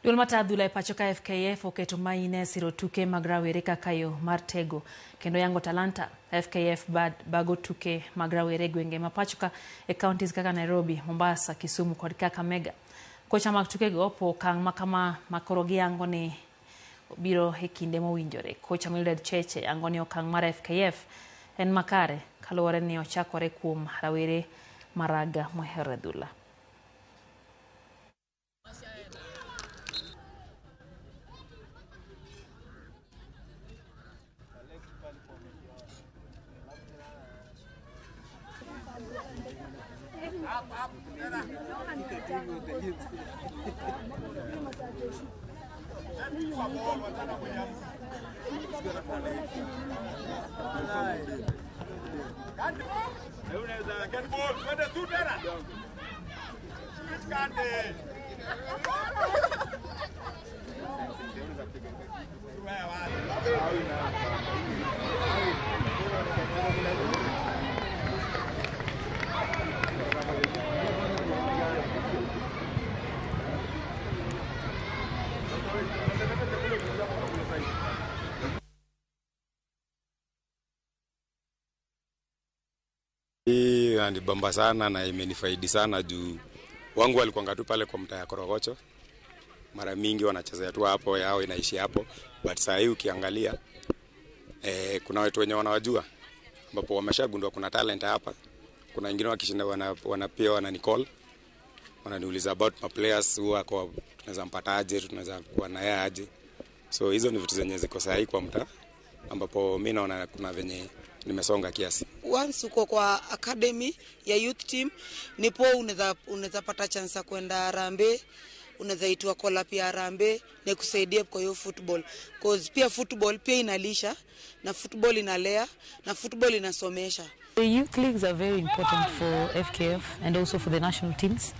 Duol mata adhula e pacho ka FKF oketo maine siro tuke mag rawere kaka yo mar tego kendo yango talanta. FKF bago tuke mag rawere e gwenge ma pacho ka e counties kaka Nairobi, Mombasa, Kisumu kod Kakamega. Kocha mag tukego opo okang' makama makoro giyango ni biro e kinde mowinjore. Kocha Mildred Cheche yango ni okang' mar FKF en makare kaluwore ni ochakore kuom rawere maraga mohero adhula. Hii inanibamba sana na imenifaidi sana juu wangu walikuanga tu pale kwa mtaa ya Korogocho. Mara mingi wanachezea tu hapo, yao inaishi hapo. But saa hii ukiangalia kuna watu wenye wanawajua ambapo wameshagundua kuna talent hapa. Kuna wengine wakishinda wanapia wananicall, wananiuliza about my players who wako, tunaweza mpata aje, tunaweza kuwa naye aje. So hizo ni vitu zenye ziko sahihi kwa mtaa ambapo mimi naona kuna venye nimesonga kiasi. Once uko kwa academy ya youth team ni poa, unaweza pata chance ya kwenda Harambee, unaweza itwa call up ya Harambee na kusaidia kwa hiyo football. Cause pia football pia inalisha na football inalea na football inasomesha. The youth leagues are very important for FKF and also for the national teams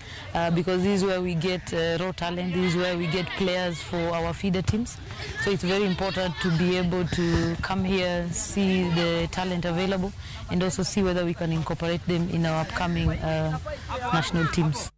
because this is where we get raw talent, this is where we get players for our feeder teams. So it's very important to be able to come here, see the talent available and also see whether we can incorporate them in our upcoming national teams.